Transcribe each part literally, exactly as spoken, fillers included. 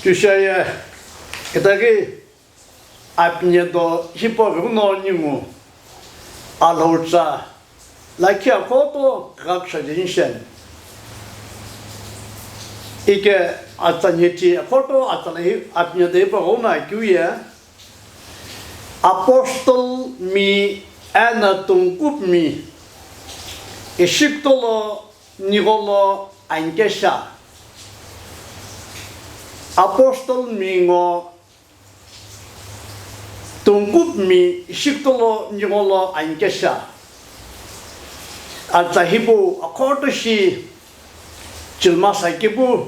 Tushaye, itaghi apinye do hipau ghenguno ningu Alhou tsa lakhi akhoto kaghakusha jeni sheni. Ike atsa nyethi akhoto atsa lahi apinye do hipau ghenguno akeu ye Apostle mi eno tungkup mi ishi kutolo nigholo anikesha. Apostle mi ngo tungkup mi ishi kutolo nigholo anikesha. Atsa hipau akhoto shi chilmasa kipu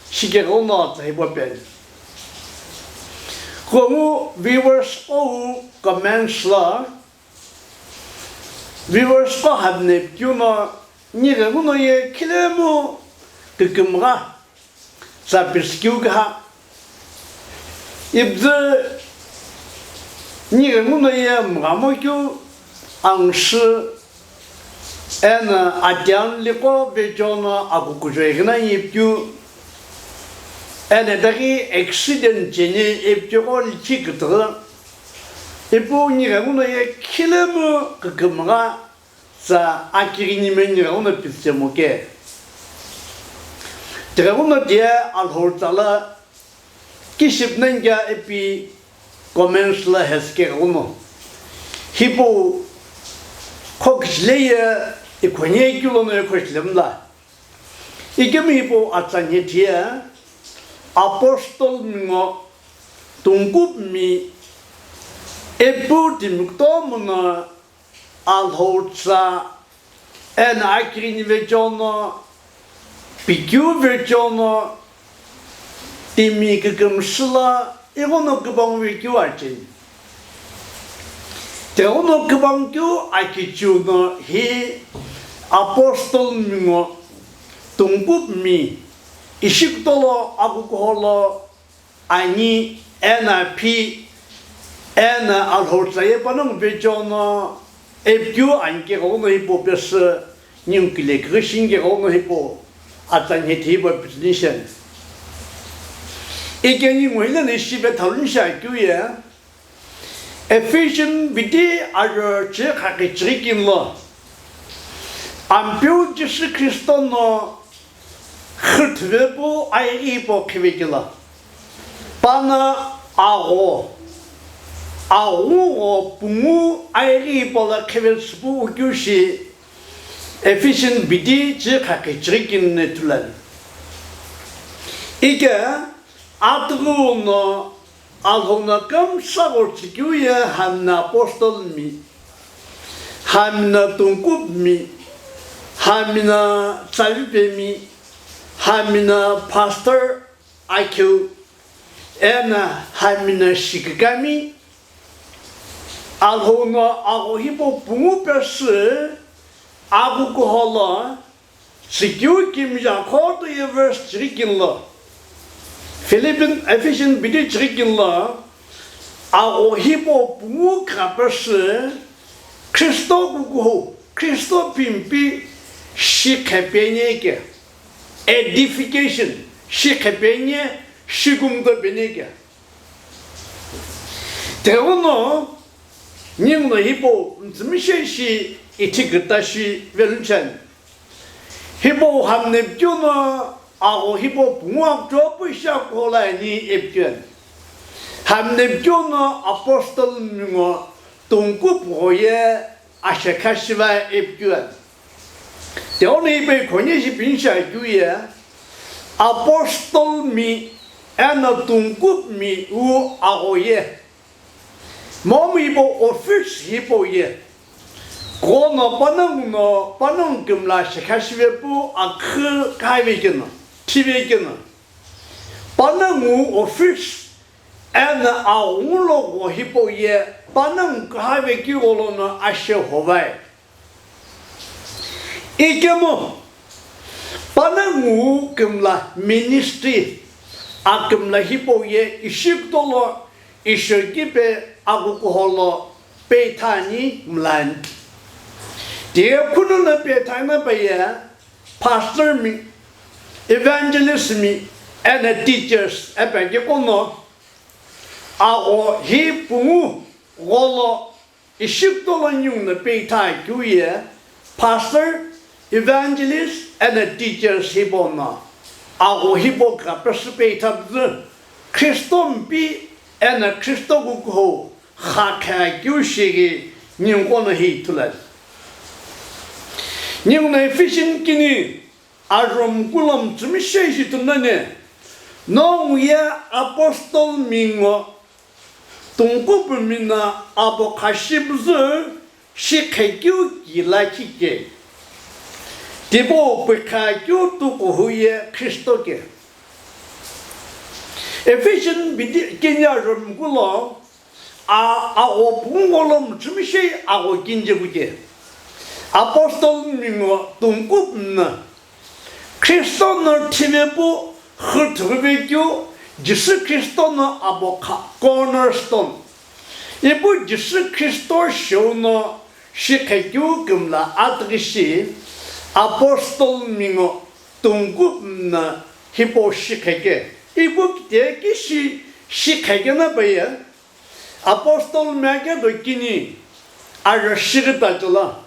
shike ghenguno atsa hipau pen. Khongu viewers qo wu comments la viewers qo hamne keu no nighenguno ye khilemu kükümgha tsa pisi keu kha. Ipüzü nighenguno ye mghamo keu angshi eno atian liko vechono akukujo ighi na ipikeu eno itaghi accident cheni ipikeu qo likhi kütüghü. Ipu nighenguno ye khilemu kükümgha tsa akighini me nighenguno pitsüchemo ke. Tighenguno tiye Alhou tsa la kiship nani kea ipi comments la hesike ghenguno. Hipau khokichile ye ikhonye keu lono ye khochile mla. Ikemu hipau atsa nyethi ye Apostle mi ngo tungkup mi ipu timi kutomo no Alhou tsa eno akighini vechono pikeu vechono timi kükümsü la ighono kübang vekeu acheni. Tighenguno kübang keu akichiu no hi Apostle mi ngo tungkup mi ishi kutolo akukuholo ani eno phi eno Alhou tsa ye panongu vechono ipikeu ani ke ghenguno hipau pesü ningu kile kughi shinike ghenguno hipau atsa nyethi hipau pitsüni sheni. Ike ningu hile ni shipe thaluni shi akeu ye Ephesian viti ajo chighi khakhi chighi kini lo Ampeu Jisü Khristo no xüthüve pu aighi hipau khivekela. Pano agho, aghu gho pungu aighi hipau lo khivetsü pu ukeu shi Ephesian viti chighi khakhi chighi kini no ithulu ani. Ike atughu no Alhou no kümsa gho tsükeu ye hami no apostle mi, hami no tungkup mi, hami no tsavipe mi, hami no pastor akeu, eno hami no shikükami, Alhou no agho hipau pungu pesü akukuholo tsükeu kimiye akhoto ye verse chighi kini lo. Philippian, Ephesian viti chighi kini lo, agho hipau pungu kha pesü Khristo kukuhou, Khristo phimpi shi khepeni ke, edification, shi khepeni, shi kumto peni ke. Tighenguno ninguno hipau mütsümishei shi ithi küta shi velunchani. Hipau hamne pikeu no agho hipau pungu akucho pu ishi akuholo ani ipikeu ani. Hamne pikeu no apostle mi ngo tungkup gho ye ashekha shiva ipikeu ani. Tighenguno hipau ikhonye shi pinisha keu ye apostle mi eno tungkup mi wu agho ye. Momu hipau office hipau ye. Kuno panongu no panongu kümla shekha shive pu akhu khaivekeno, thivekeno. Panongu office eno aghu lo gho hipau ye panongu khaivekeu gholo no ashe hovai. Ikemu panongu kümla ministry akümla hipau ye ishi kutolo ishokipe akukuholo peithani mlani. Tiye khunono peithani pa ye pastor mi, evangelist mi, eno teachers ipi akeqo no, agho hi pungu gholo ishi kutolo ninguno peitha keu ye pastor, evangelist eno teachers hipau no agho hipau kha pesü peitha püzü, Khristo mpi eno Khristo kukuhou kha kha keu shighi ninguqo no hi ithulu ani. Ninguno Ephesian kini ajumkulo mtsümishei shi tunani, nongu ye apostle mi ngo tungkupumi no abo kha shi püzü shi kha keu ki lakhi ke. Tipau pükha keu tukuhou ye Khristo ke. Ephesian bidi kini ajumkulo a, agho pungu gholo mtsümishei agho kini je kuke. Apostle mi ngo tungkupumi no Khristo no thive pu xüthüghi vekeu, Jisü Khristo no abo kha cornerstone. Ipu Jisü Khristo shou no shi kha keu kümla atughi shi, apostle mi ngo tungkupumi no hipau shi kha ke. Ipu kite kishi shi kha ke na paye. Apostle mi akedo kini ajo shighi ta chela.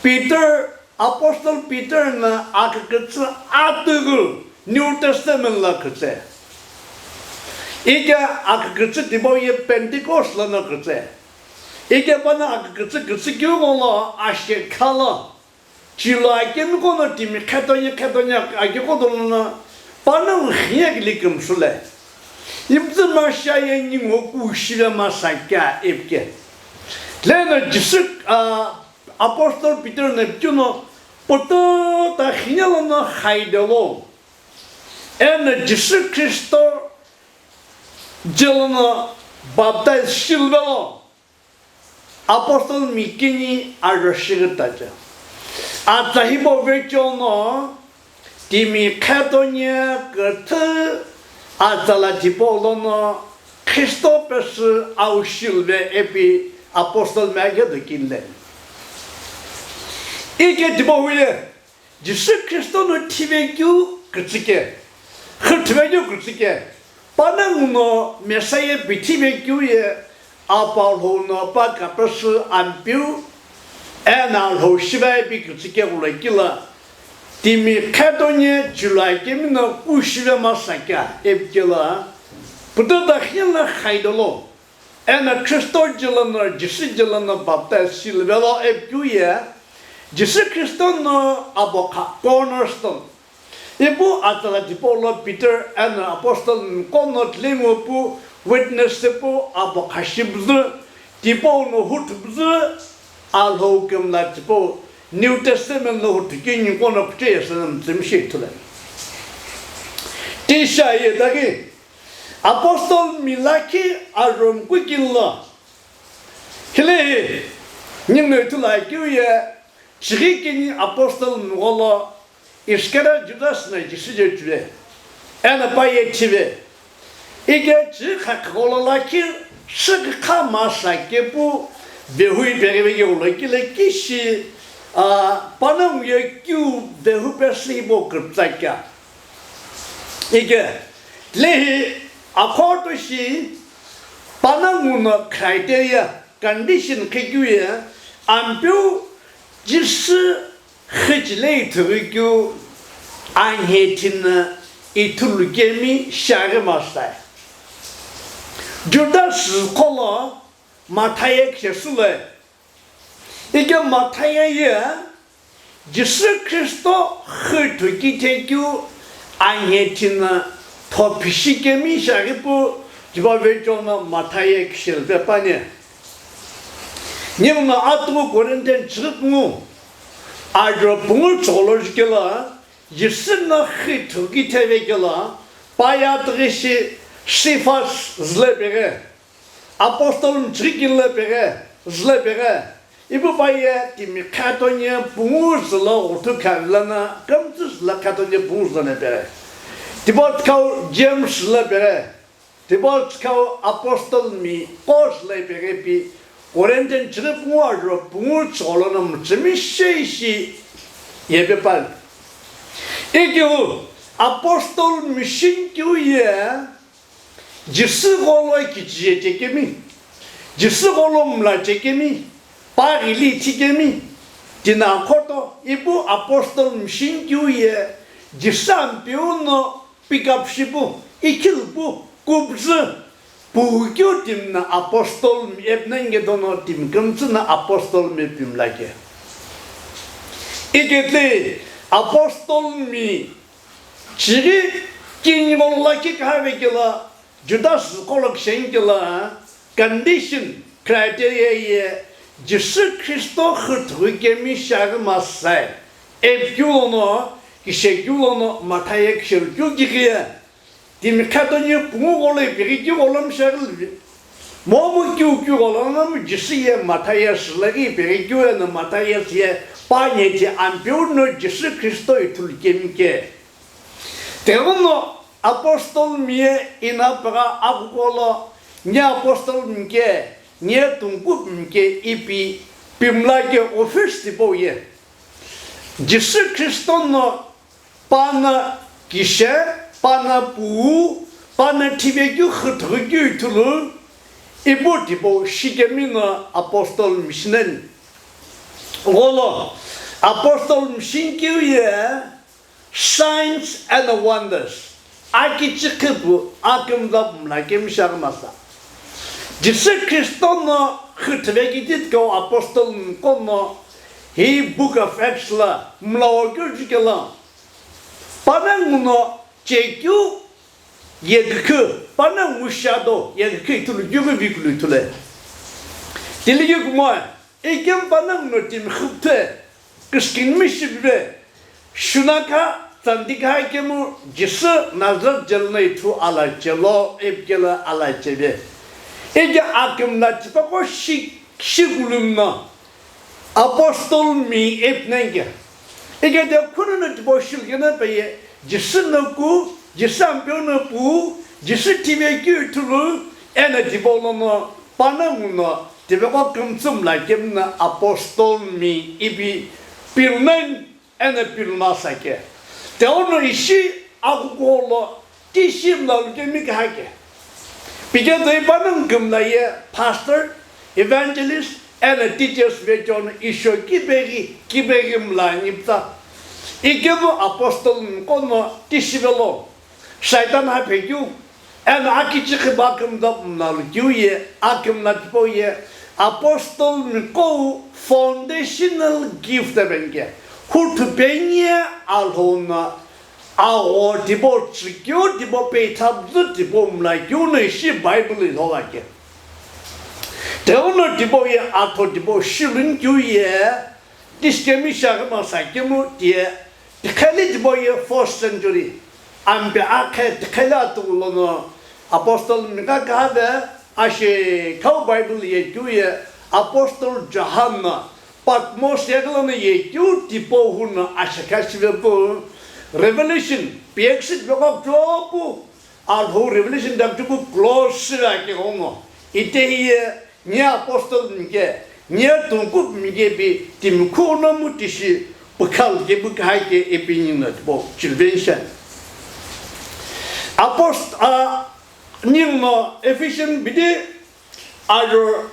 Peter, apostle Peter no akükütsü atughu New Testament lo kütse. Ike akükütsü tipau ye Pentecost lono kütse. Ike pano akükütsü kütsü keu gholo ashe khalo. Chilo akemi qo no timi khetonye khetonye akeqo dolo no panongu khinye kile kümsü le. Imtsü masha ye ningu kushive masa kea ipke. Leno Jisü, a, apostle Peter no ipkeu no pututa khinye lono khaidelo. Eno Jisü Khristo je lono baptize shilvelo. Apostle mi kini ajo shighi ta che. Atsa hipau vecheo no timi khetonye küthü atsa la tipau lono Khristo pesü au shilve ipi apostle mi akedo kinle. Ike tipau ye Jisü Khristo no thive keu kütsü ke, xüthüve keu kütsü ke, panongu no Messiah pithive keu ye, Apu Alhou no pa kapesü Ampeu, eno Alhou shivae pi kütsü ke gholo kila, timi khetonye chilo akemi no kushive masa kea ipkela, pututa khinye lono khaidelo. Eno Khristo je lono, Jisü je lono baptize shilvelo ipkeu ye, Jisü Khristo no abo kha cornerstone. Ipu atsa la tipau lo Peter eno apostle mi qo no tilingu pu witness pu abo kha shi püzü, tipau no huthu püzü, Alhou kümla tipau New Testament lo huthu keu ninguqo no kuche yesü no mtsümishei ithulu. Tisha ye taghi Apostle mi lakhi ajo mkukini lo. Hilehi, ninguno ithulu akeu ye, chighi kini apostle mi gholo, Iskariot Judas no Jisü je chue. Eno pa ye thive. Ike chighi kha gholo lakhi, chighi kha masa kepu, vehui peghi veghi gholo kile kishi, a, panongu ye keu vehu pesü hipau kütsa kea. Ike, lehi akhoto shi panongu no criteria, condition qhekeu ye, Ampeu Jisü xüchile ithughi keu anhethi no ithulu kemi shiaghi masae. Judas qo lo Mathaia khishesu loe. Ike Mathaia ye Jisü Khristo xüthu kithekeu anhethi no thopishi kemi shiaghi pu tipau vecheo no Mathaia kishelu pe püani. Ninguno atughu Corinthian chighi pungu ajo pungu tsügholo jukelo, Jisü no xüthu kitheve kelo, pa ye atughu shi Cephas zülo peghe. Apostle mchighi kini lo peghe, zülo peghe, ipu pa ye timi khetonye pungu zülo ghuthu kha lono kümtsü zülo khetonye pungu zülo peghe. Tipau tsükau James zülo peghe. Tipau tsükau apostle mi qo zülo peghe pi Corinthian chighi pungu ajo pungu tsügholo no mtsümishei shi yepe püani. Ikeu Apostle mission keu ye Jisü gholo kichije chekemi, Jisü gholo mla chekemi, pa ghili chekemi, tina khoto ipu apostle mission keu ye Jisü Ampeu no pick up shipu, ikhilu pu, kupzü, pukeu timi na apostle mi epnenge dono timi kümtsü na apostle mi pimlake. Iketli apostle mi chiri kinigol lakhi kahave kela Judas kolok shenkela condition criteria ye Jisü Kristo khüthü kemi shaghi masai. Epkeu lono, kishekeu lono, Mathaye kisherukeu kighiye. Timi khatoni pungu gholo ipeghi keu gholo mshaghi. Momu keu keu gholo namu Jisü ye Mathaye shilaghi ipeghi keu eno Mathaye ye pa nyethi Ampeu no Jisü Kristo ithulu kemi ke. Teguno apostle miye ina pega akukolo nye apostle mike, nye tungkup mike ipi pimla ke office tipau ye. Jisü Kristo no pana kishe, pana puu, pana thivekeu khüthükeu ithulu ipu tipau shikemi no apostle missionary. Gholo apostle mission keu ye signs and wonders. Akichikhipu akümla mla kemi shaghi masa. Jisü Kristo no khüthüve kiti kau apostle kono hi Book of Acts la mla okeu jukela. Panengu no chekeu yekükhu, panengu shadow yekükhu ithulu keu vikulu ithule. Tiligi kumoe. Ikemu panengu no timi khüpthe, kishkin mishipive, shunakha, tsandikha ikemu Jisü Nazareth jail no ithu ala chelo, ipkela ala cheve. Ike akümla tipaqo shi, shikulum no apostle mi ipnenge. Ike de khunu no tipau shilkena peye, Jisü no ku, Jisü Ampeu no pu, Jisü thivekeu ithulu, eno tipau lono panengu no Tiveqo kümtsü mla kemi na apostle mi ipi pilnen eno pilma sake. Teono ishi akukolo tishi mla lukemi kahake. Pike toi panengu kümla ye pastor, evangelist, eno teachers vechono isho kipeghi, kipeghi mla nipta. Ikemu apostle nkono tishi velo. Shaitan ha phekeu, eno akichikhi ba kümda mla lukeu ye, akümla tipau ye, apostle miko foundational gift abenge. Huthu penye alhona, agho tipau, chikeu tipau, peithabzü tipau, mla keu no ishi Bible ilhogha ke. Teono tipau ye, atho tipau, shilun keu ye, Tishikemi shaghi masa kemu tiye, tikheli tipau ye fourth century, ampe akhe tikheli atughu lono apostle mika kahave, ashe khau Bible ye keu ye apostle John no Patmos ye khala no ye keu tipau hu no ashe kha shive pu Revelation piyekshi tipau kha pu alhou Revelation dapchuku close shive ake hono ite hiye Nye apostle mike, nye tungkup mike pi timi khuno mu tishi pükhal ke pükha ke ipi ningu no tipau children shen. Apost-, a, ningu no Ephesian bidi ajo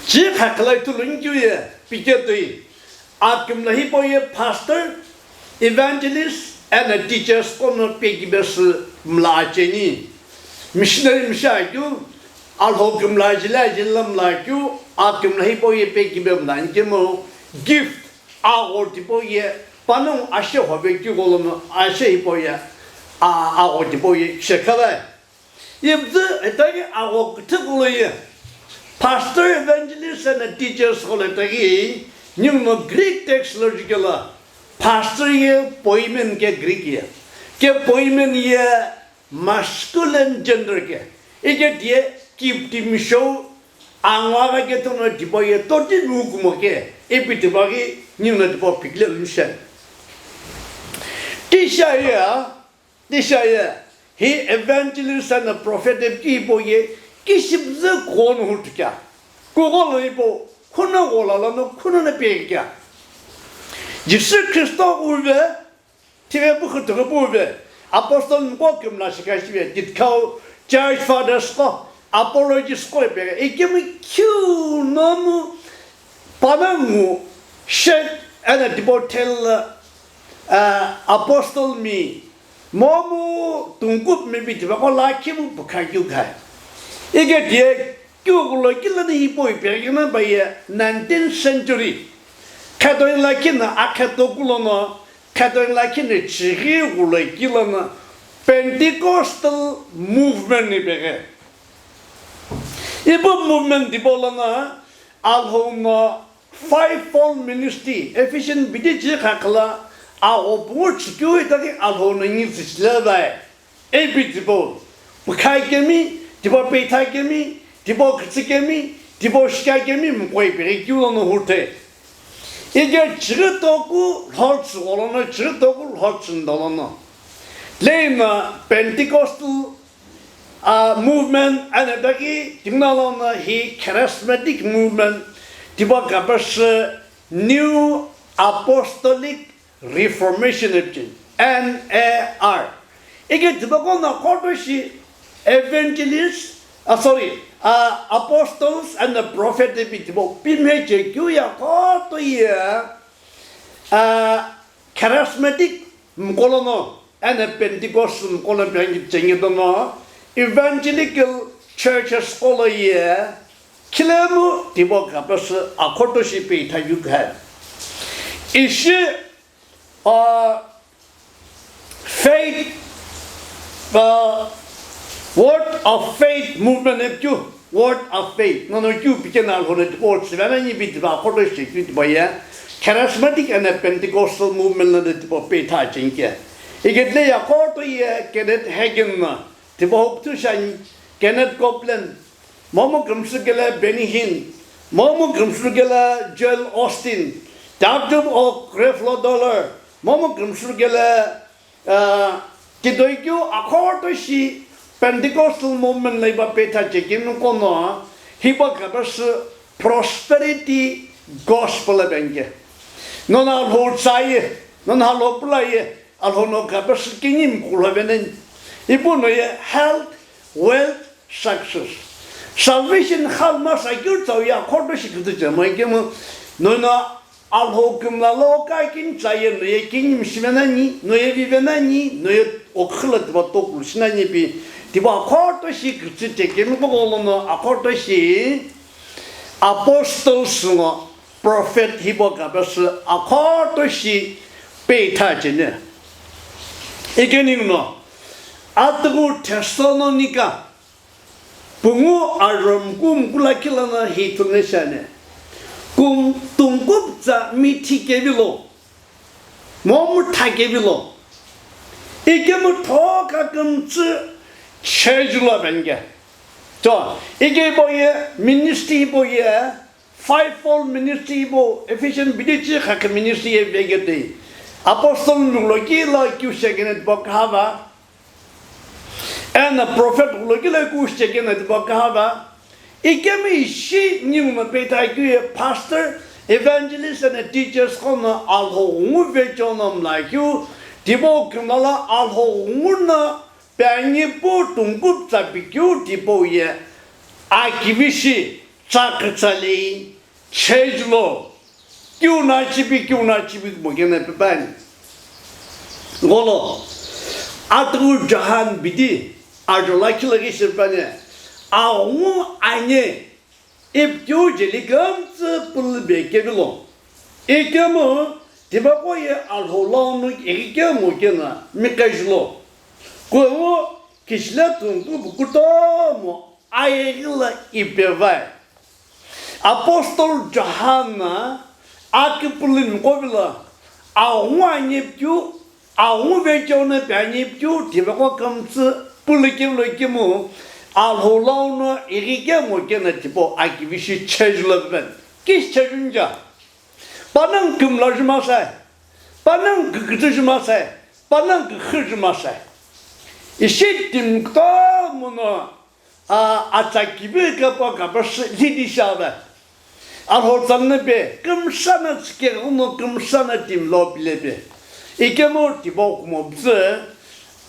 chi khakhalai tulun keu ye pike toi. Akümla hipau ye pastor, evangelist, eno teachers kono pekibe sü mla acheni. Missionary misha keu, alhou kümla ajila ajila mla keu, akümla hipau ye pekibe mla nkemu gift, agho tipau ye, panongu ashe hobe keu kolono ashe hipau ye, a, agho tipau ye, shekhalai. Ipüzü itaghi agho küthü kulo ye, pastor, evangelist, and teachers kulo itaghi, ningu no Greek text lo jukelo, pastor ye poimen ke Greek ye, ke poimen ye masculine gender ke, ike tiye kiptimi shou, angwa gha ke tono tipau ye, totimi kumo ke, ipi tipau ghi ningu no tipau pikile lumshen. Tisha ye, Tisha ye, hi evangelist and prophet ipki hipau ye, kishipüzü kughou no hutukea. Kughou lo hipau, khuno ghola lono khuno no pekea. Jisü Kristo uve, Thive pukhu tuku puve, apostle mko kümla shikashive, titkhau church fathers ko, apologist ko ipeghe, ikemu kyu nomu panangu shed ena tipau thel, uh, apostle mi, momu tungkup mi bi tipaqo lakhi mu pukha kyu khai. Ike die kyu kulo kilani hipau ipeghe na baye nineteenth century. Khatoi lakhi na akhato kulono Khatoi lakhi ni chighi ghuloi kilono Pentecostal movement ni peghe. Ipu movement tipau lono Alhou no fivefold ministry, Ephesian bidi chi khakhala, agho pungu chikeu itaki Alhou no ngi zichile vai. Ipi tipau, pukha kemi, tipau peitha kemi, tipau khitsi kemi, tipau shika kemi, mkoi peghe keu lono hurthe. Ike chighi toku lhotsü gholono, chighi toku lhotsü ndolono. Leina Pentecostal, uh, movement, ena itaki tinguna lono hi charismatic movement, tipau kapesü New Apostolic Reformation ipi cheni, N A R. Ike tipaqo no khoto shi evangelist, ah, sorry, ah, apostles and the prophet ipi tipau pimhe chekeu ye khoto ye, ah, charismatic mkolono, and Pentecost mkolono phe angi cheni dono, evangelical churches kolo ye, khilemu tipau kapesü akhoto shi peitha kyu khai. Ishi, uh, faith, uh, word of faith movement epikeu, word of faith. Nono kyu pikena alhone tipau tsivena ni bi tipau akhoto shi kyu tipau ye. Charismatic and Pentecostal movement lono tipau peitha cheni ke. Ike tile ye akhoto ye Kenneth Hagin na, tipau hoptu shani, Kenneth Copeland, momu kümsü kele Benny Hinn, momu kümsü kele Joel Osteen, Doctor of Creflo Dollar, momu kümsü kele, uh, kitoi keu akhoto shi Pentecostal movement lo ipa peitha chekemi kono, hipau kapesü prosperity gospel abenge. Nono alhou tsaye, nono alhou pulaye, alhou no kapesü kinyi mkulu veneni. Ipu no ye health, wealth, success. Salvation khalma sakyu tsau ye akhoto shi kutu chemo ikemu nono alhou kümla lo ka kin tsaye no ye kinyi mshi venani, no ye vi venani, no ye okhila tipau tokulu shinani pi, tipau akhoto shi kutu chekemi kogolono akhoto shi apostles ngo prophet hipau kapesü akhoto shi peitha cheni. Ike ninguno, atughu Thessalonica, pungu arhumku mkula kilono hi ithulu shani. Kum tungkuptsa mithi kevilo, momu tha kevilo. Ikemu thoka kümtsü church lo venge. To, ike hipau ye ministry hipau ye, fivefold ministry hipau, Ephesian bidi chi khakha ministry ye veketei. Apostle mlo kilo kyu shekena tipau kahava. Ena prophet ghulo kilo kyu shekena tipau kahava. Ikemu ishi ninguno peitha kyu ye pastor, evangelist and teachers kono alhou ngu vechono mla kyu, tipau kümla lo alhou ngu no Pe anyi pu tungkuptsa pikeu tipau ye akivishi tsakütsa lei church lo kiu na chipi kiu na chipi kumo kena pipani. Golo atughu Johan bidi ajo lakhi lakhi shipani, aghungu anyi ipikeu jeli kümtsü pülübe kevilo. Ikemu tipaqo ye Alhou lau no ighikemu kena miqe jilo. Kuengu kishile tungkupu kutomo ayeghi lo ipevai. Apostle John na akipulumi qo vilo aghungu anyi pikeu, aghungu vecheo no pe anyi pikeu, tipaqo kümtsü pülü kevilo ikemu, Alhou lau no ighikemu kena tipau akivishi church lo pipani. Kishi church nija? Panongu kümla jumasai, panongu kükütsü jumasai, panongu kükhü jumasai. Ishi timi kutomo no a, atsa kivi kepu kapesu lhidi shiabe. Alhou tsa no pe, kümsa no tsükeghi no kümsa no timi lo pile pe. Ikemu tipau kumo püzü,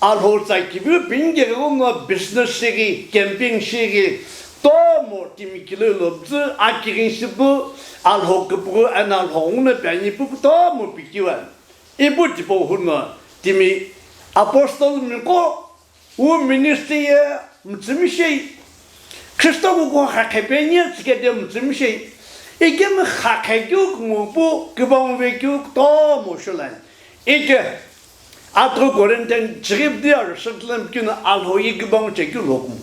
Alhou tsa kiviu pini keghenguno business shighi, camping shighi, tomo timi kilo lo püzü, akighi shipu, Alhou küpüghü, eno Alhou nguno piani pu tomo pikiwa. Ipu tipau huno timi apostle miqo, wu ministry ye mütsümishei, Kristo kuko khakhe peni tsükete mütsümishei, ikemu khakhe keu kumo pu, kübau ve keu tomo shulai. Ike, athu Corinthian chighi pütü arüsüklem kino Alhou ye kübau che keu lo kumo.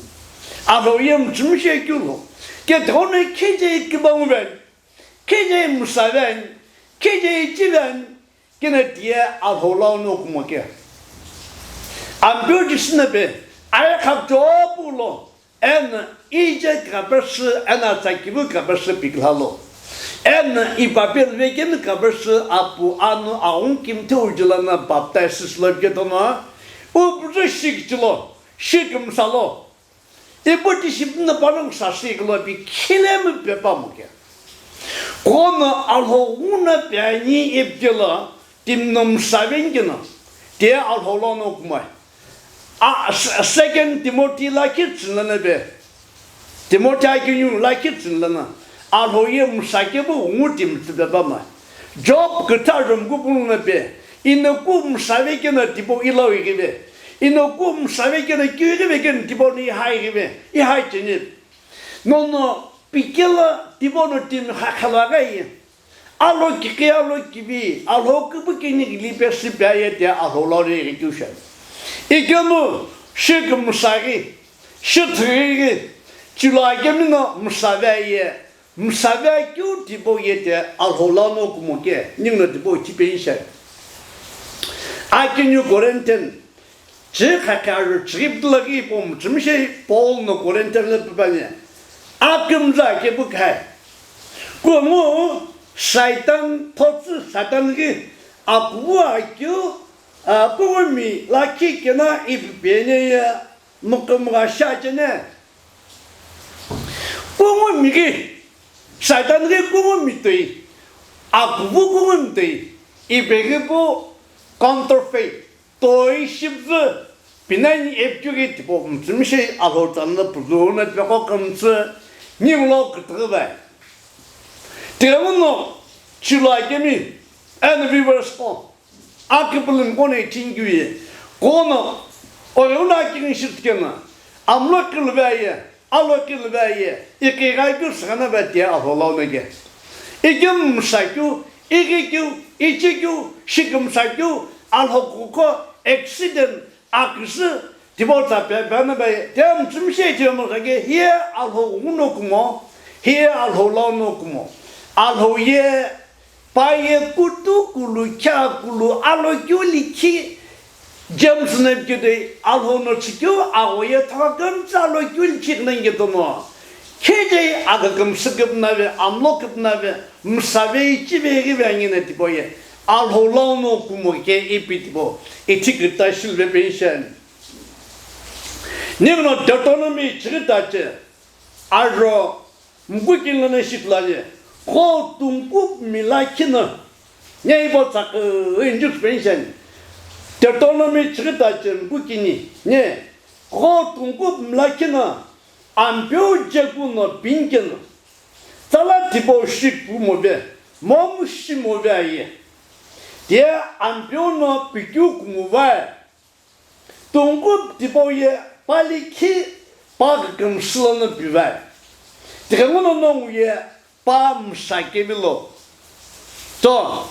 Alhou ye mütsümishei keu lo. Ke tono kije kübau ve, kije müsa ve, kije ichi ve, kino tiye Alhou lau no kumo ke. Ampeu Jisü no pe, aye khapcho pu lo, eno ije kapesü, eno tsa kiviu kapesü piküla lo. Eno ipape lüve keno kapesü apu anu aghungu kimthe ujulano baptize lo pike tomo, u püzü shi kichi lo, shi kümsa lo. Ipu tishi püno panongu sasü ikülo pi khilemu pepa muke. Kono Alhou nguno piani ipikelo timi no müsa veni keno, tiye Alhou lono kumoi. A, s-, Second Timothy lakhi tsüni lono pe. Timothy akiniu lakhi tsüni lono. Alhou ye müsa kepu ngu timi tsü pepa mai. Job kütha jomku punu na pe, ino ku müsave keno tipau ilau ighive, ino ku müsave keno keu ighive keno tipau no ihai ighive, ihai cheni. Nono pikelo tipau no timi khakhalo aghi ye. Alo kikhi, alo kivi, Alhou küpü kini ghili pesü pe aye tiye Alhou lau ighi keu shi. Ikemu shi kümsa ghi, shi thighi ghi, chilo akemi no müsave aye. Müsave akeu tipau ye tiye Alhou lono kumo ke, ninguno tipau ithi peni shi. Akiniu Corinthian, chighi khakhe aru chighi pütü lakhi ipo mütsümishei Paul no Corinthian lo pipani. Akümza kepu khai. Kungu Satan thotsü Satan ghi akuvu akeu, a, kungumi lakhi keno ipi peni ye mükümgha shi cheni. Kungumi ghi, Satan ghi kungumi toi, akuvu kungumi toi, ipeghi pu counterfeit, toi shipüzü, pinani ipikeu ghi tipau mütsümishei Alhou tsa no püzü no tipaqo kümtsü, ningu lo kütüghü vai. Tighenguno chilo akemi, eno viewers qo, akipulumi kono ithi keu ye, kono, oyo uno akighi shi tikeno, amlo kilu ve aye, alo kilu ve aye, ikigha keu süghana ve tiye Alhou lono ke. Ikemu müsa keu, ighi keu, ichi keu, shi kümsa keu, Alhou kuko accident, aküsü, tipau tsa pe, pe na be, tiye mütsümishei tiye mo sake, hiye Alhou nguno kumo, hiye Alhou lono kumo. Alhou ye, pa ye kutu kulu, kha kulu, alo keu likhi, James no pikeu toi, Alhou no chikeu, agho ye thogha kümtsü alo keu likhi künangi tomo. Khejei aga kümsü küpünave, amlo küpünave, müsave ichive ighive angina tipau ye, Alhou lono kumo ke ipi tipau, ithi küta shilve pension. Ninguno Deuteronomy chighi tache, aro mkukini lono ishi tulani, qo tungkupumi lakhi no, nye ipo tsakü injik pension. Deuteronomy chighi tache mkukini, nye, qo tungkupumi lakhi no, Ampeu jeku no pini keno, tsala tipau shi pumove, momu shimove aye. Tiye Ampeu no pikeu kumuvae. Tungkupu tipau ye pa likhi pa kükümsü lono pivae. Tighenguno nongu ye pa müsa kevilo. To,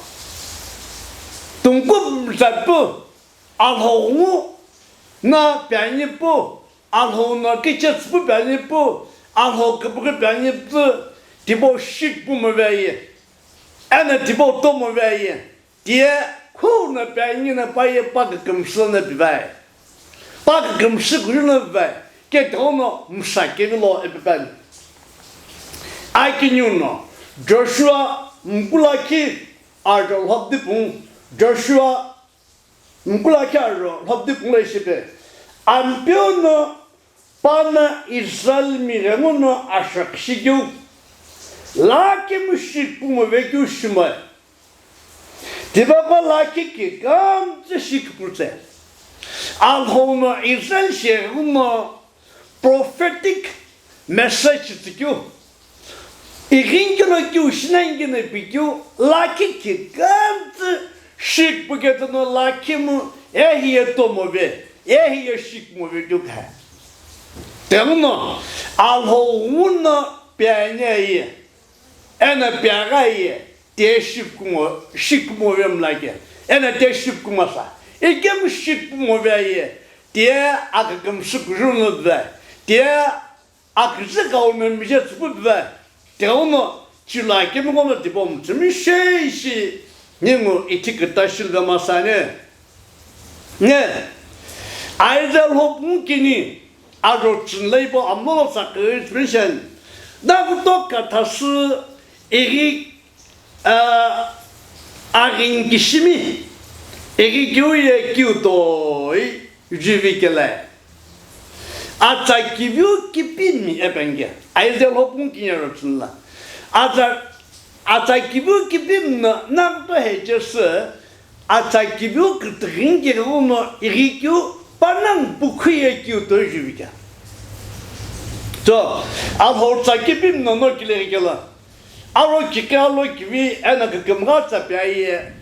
tungkupu müsa pu, Alhou nguno piani pu, Alhou no kichetsü pu piani pu, Alhou küpüghü piani pu, tipau shi pumove aye. Eno tipau tomove aye. Tiye khuno piani no pa ye pa kükümsü lono pivae. Pa kükümsü kulu no pivae. Ke tighenguno müsa kevilo ipi peni. Akiniu no Joshua mkulakhi aro lhobdi pung, Joshua mkulakhi aro lhobdi pung lo ishi pe. Ampeu no pa no Israelmi ghenguno ashaküshi keu, lakemu shi pumove keu shimoe. Tipaqo lakhi kikamtsü shi kiputse. Alhou no Israel sheghuno prophetic message tsükeu. Ighinkelo keu shinangino pikeu lakhi kikamtsü shi kipuketono lakhi mu ehiye tomove, ehiye shi kumove keu kha. Tengno Alhou uno pianye ye. Eno piagha ye, tiye shi kumo, shi kumove mlake. Eno tiye shi kumasa. Ikemu shi kumove ye, tiye akükümsü kuju no dve. Tiye aküzü kau no mije tsüpu dve. Tiye uno chila kemu kono tipau mtsümi sheishi ningu ithi küta shilve masane. Ne, Isaiah lhopung kini, ajo chünla ipo amlo lo tsakü expression. Nakuto kathasü ighi, ah, aghin kishimi, ighi kiu ye kiu toi juvi kele. Atsa kiviu kipimi epenge. Isaiah lhopung kini ajo chünla. Atsa, atsa kiviu kipimi no nakuto hechesü, atsa kiviu kütüghini keghenguno ighi kiu panongu pukhu ye kiu toi juvi kea. So, Alhou tsa kipimi no no kile kela. Alo kikhe alo kivi eno kükümgha tsa pi aye.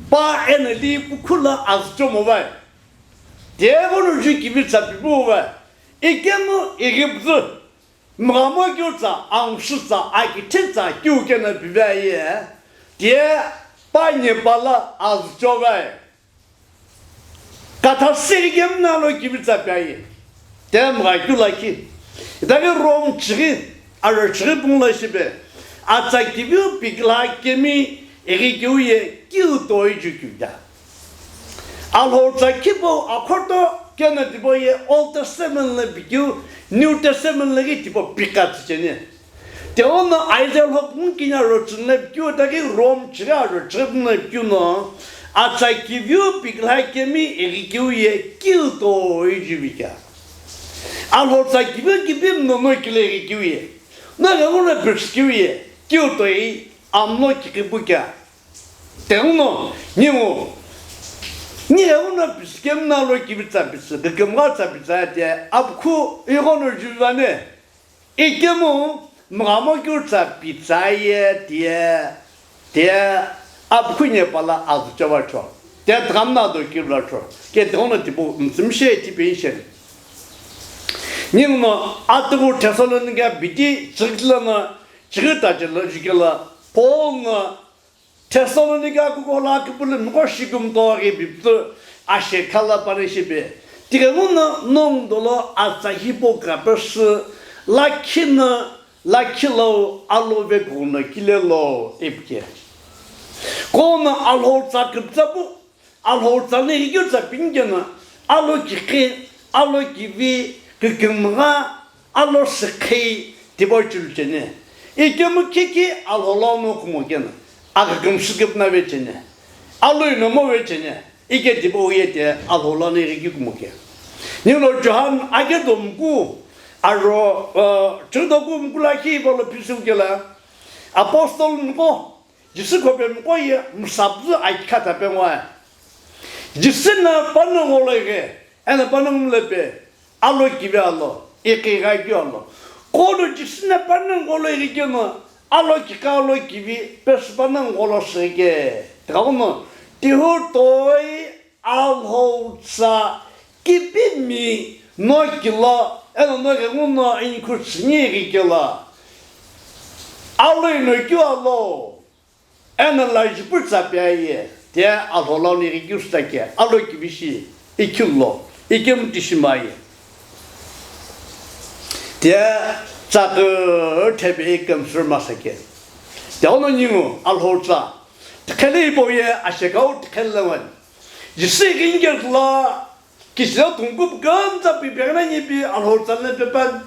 Pa eno li pukhu lo azü chomo vai. Tiye vo no ju kivi tsa pipu vai. Ikemu ighi püzü. Mghamo keu tsa, angshi tsa, akithi tsa, keu keno pive aye, tiye pa nyepa lo azü chovai. Kathasü ighi kemu no alo kivi tsa pi aye. Tiye mgha keu lakhi. Itaghi Rome chighi, ajo chighi pungula shipe. Atsa kiviu pikila kemi ighi keu ye kiu toi ju kiu ta. Alhou tsa kipu akhoto keno tipau ye Old Testament lo pikeu, New Testament lo ghi tipau pika tsücheni. Tiye uno Isaiah lhopung kini ajo chünla pikeu itaghi Rome chighi ajo chighi pungula pikeu no, atsa kiviu pikila kemi ighi keu ye kiu toi juvi kea. Alhou tsa kiviu kipimi no no kile ighi keu ye. No ghenguno püsü keu ye, kiu toi amlo kikhi pu kea. Tengno, ningu, ni ghenguno püsü kemu no alo kivi tsa püsü, kükümgha tsa püsü atiye, apukhu ighono juvi vane. Ikemu, mghamo keu tsa pi tsa ye, tiye, tiye, apukhu nyepa lo azü chova cho. Tiye tghamna do kivla cho. Ke tengno tipau mtsümshe tipeni sheni. Ninguno, atughu Thessalonica bidi, chighi lono, chighi ta chelo, jukelo, Paul no, Thessalonica kukuo lo aküpülü miko shi kümtoghi pipütü ashe khala pare shipe. Tighenguno nongu dolo atsa hipau kapesü lakhi no lakhi lo alo vekughuno kile lo ipi ke. Kuno Alhou tsa küpütsa pu, Alhou tsa no ighi keu tsa pini keno, alo kikhi, alo kivi, kükümgha, alo sükhei tipau chulu cheni. Ikemu kiki Alhou lono kumo keno, akükümsü küpüna ve cheni. Alo inomo ve cheni. Ike tipau ye tiye Alhou lono ighi keu kumo ke. Ninguno Johan ake do muku, ajo, uh, chighi do ku muku lakhi ipolo phisü kela. Apostle muko, Jisü khopemiqo ye msapüzü akikha tape ngoe. Jisü no panongu lo ighi, eno panongu mle pe, alo kivi alo, ikigha keu alo. Kuno Jisü no panongu lo ighi keno, alo kikha alo kivi, pesü panongu lo sü ke. Tighenguno, tihu toi Alhou tsa kipimi no kilo, eno no ghenguno inkhu tsüni ighi kelo. Alo ino keu alo, eno lajupu tsa pi aye, tiye Alhou lono ighi keu süta ke, alo kivi shi, ikhi lo, ikemu tishi maye. Tiye tsa küthebe ikemu sürü masa ke. Tighenguno ningu Alhou tsa, tiqhele hipau ye ashekau tiqhele lo wani. Jisü ighi nike lo, kichilo tungkupu kümtsa pi peghenani pi Alhou tsa no pepa.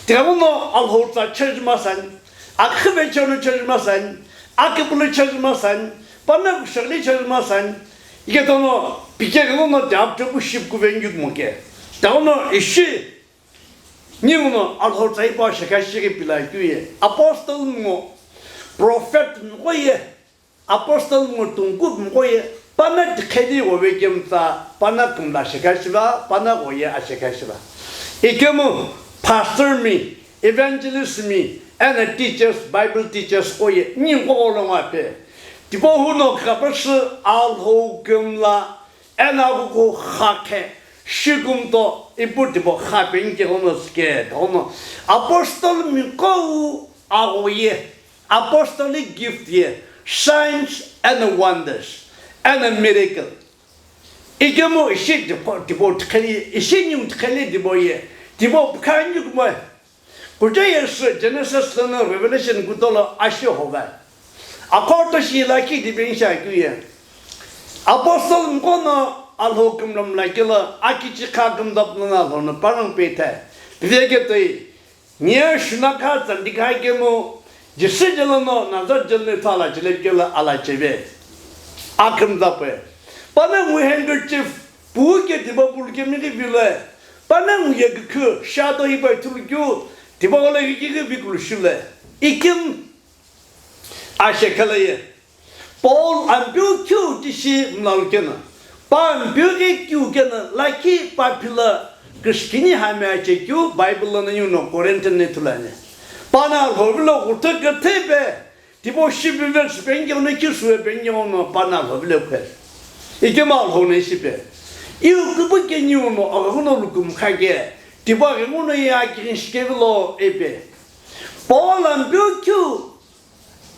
Tighenguno Alhou tsa church masani, akhive church no church masani, akipulu church masani, pame kushakli church masani, ike tono pike ghenguno tiye aphutepu shipu kuve nike kumo ke. Tighenguno ishi, ninguno Alhou tsa hipau ashekha shighi pila keu ye, apostle ngo, prophet ngo ye, Apostle ngo tungku mqo ye pana tiqheli ghove kemtsa pana kümla shekha shiva, pana ghoye ashekha shiva. Ikemu pastor mi, evangelist mi, ena teachers, Bible teachers qoye ningu gholo ngo ape. Tipau huno kapashi Alhou kümla ena kuku khakhe shikumto ipu tipau khape nike ghono sike ghono. Apostle mi qo aghoye. Apostolic gift ye signs and wonders and a miracle. Ikemu ishi tipo tipo tikheli ishi nyum tikheli tipo ye tipo khanyu kumo. Kuja yesu Genesis lono Revelation kutolo ashi hoga. Akorto shi la ki dipensha kuye. Apostle mkono alho kumlam la kila akichi kha kumdap na alho na parang pete. Vege toi Nia shunakha tsandikha kemu, Jisü jelo no Nazareth jelo no ithulu ala jile kelo ala cheve. Akhümdape. Pana ngu handkerchief, pu ke tiba bul ke mi ke vile. Pana ngu ye kükü, shadow hi bai thulu kyu, tiba ole hi ke vikulu shule. Ikim ashe khala ye. Paul ampeu keu tishi mlalu kena, pa ampeu ghi keu kena, lakhi pa phila kishkini hamya che keu Bible lono yuno Corinthian ne thulani. Pana lhovilo ghuta gate be, tipo shibivel sipengyo ne kisue pengyo no pana lhovilo kwe. Ikema lhone shipe. Iu kubu ke niuno agaguno lukum khage, tipo aguno ya kin shikevilo ebe. Paul ampeu keu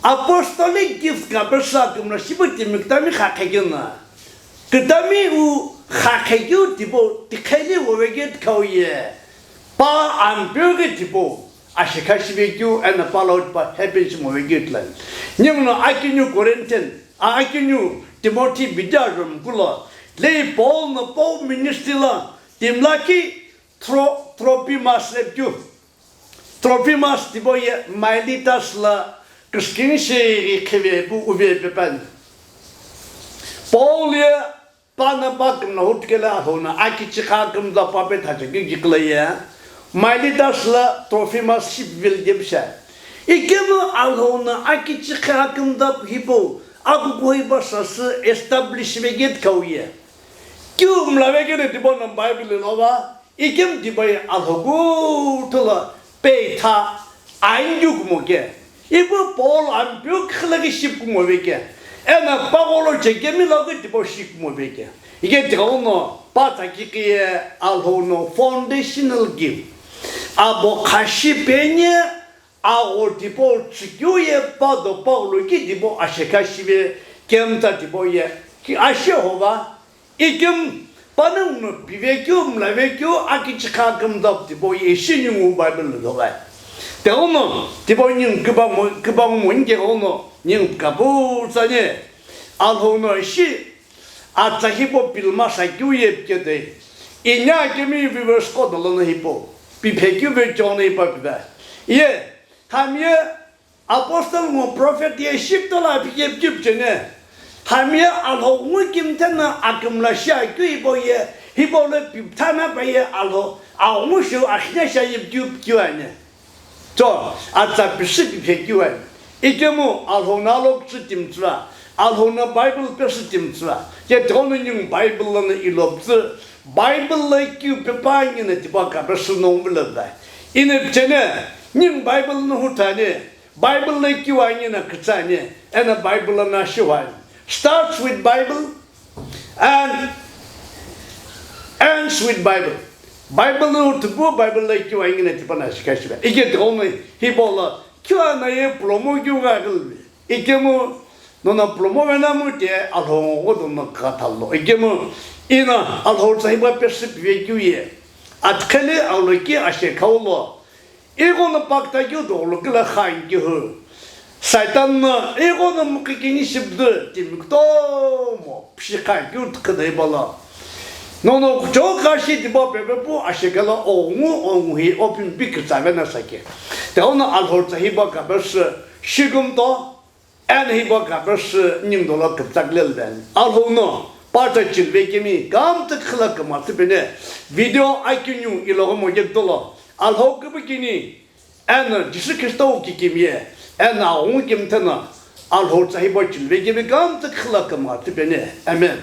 Apostolic gift ka pesa kümla shipu timi kütami khakhekeu na. Kütami u khakhekeu tipo tikheli wovekeu khau ye. Pa ampeu ke tipo ashikha shivekeu ena palo pa happen shimo vekeu tlan. Nyimno akinu Corinthian, a akinu Timothy bidia rom kulo. Lei Paul no Paul ministry la timlaki Tro-, Tropimas lepkeu. Tropimas tibo ye Miletus la kishkin shi ghi khive pu uve pepan. Paul ye pana pa kümna hutkele alhona akichi kha kümda pa pe thache gikla ye. Miletus la Tropimas ship vil debsha. Ikemu alhona akichi kha kümda hipo aku koi ba sasi establish veget kauye. Kyu mla vegene tibo na Bible lo ba. Ikim tibai alhogu thula peitha ainju kumo ke. Ibu Paul ampeu khilagi ship kumo veke. Ena pagolo chekemi logi tipo ship kumo veke. Ike tikono pa takikiye alhono foundational gift. Abo khashi penye Agho tipau tsükeu ye pa do paghulo ki tipau ashekha shive kemta tipau ye ki ashe hova ikim panongu no pivekeu mlavekeu akichikha kümta tipau ye ishi ningu Bible lo dovai. Teono tipau ningu kübamo kübamo nike ono ningu kapu tsanye alhono ishi Atsa hipau pilma sakeu ye pike toi. Inya kemi viewers qo dolo no hipau. Piphe keu ve chong no hipau pipe. Ye, hami ye apostle ngo prophet ye ship dola pike pike pichene. Hami ye alhou ngu kimthe na akümla shi akeu hipau ye, hipau le pipthana pa ye alhou, aghu ngu shiu akhine sha ye piu piu ane. Cho, atsa pisi piphe kiwai. Ikemu alhou na alok tsü timtsüra, alhou na Bible pesü timtsüra. Ye tikono ningu Bible lono iloptsü, Bible lo kiu pepa ngina tipa kapesü nongvilo dai. Ina pichene, ningu Bible no hutane, Bible lo kiu angina kütsane, ena Bible lono shiwai. Starts with Bible, And ends with Bible. Bible no tupu Bible lo kiu angina tipana shikashiba. Ike tikono hipau lo kiu ana ye promo kiu ga gilbi. Ikemu nona promo vena mu te alhou ngo dono kathalo. Ikemu ina alhou tsa hiba pesü pive kiu ye. Atkhele aulo ki ashe khaulo. Ighono pakta keu dolo kila khan keu hu. Saitan no ighono mukikini shibdu timi kutomo pshi khan keu tkhidai bala. Nono kucho kashi tiba pepe pu ashekela ongu ongu hi opin big tsave na sake. Teono alhor tsa hiba kapesü shigum to. Eno hipau kapesü ningu dolo küptsak lelven. Alhou no, pata chilve kemi, kam tükhila küma tsüpene, video akiniu ilogo moge dolo. Alhou kübükini, eno Jisü Khristo kikimiye, eno aghungu kimthena, Alhou tsa hipau chilve keve kamtsü khila kümgha tipeni. Amen.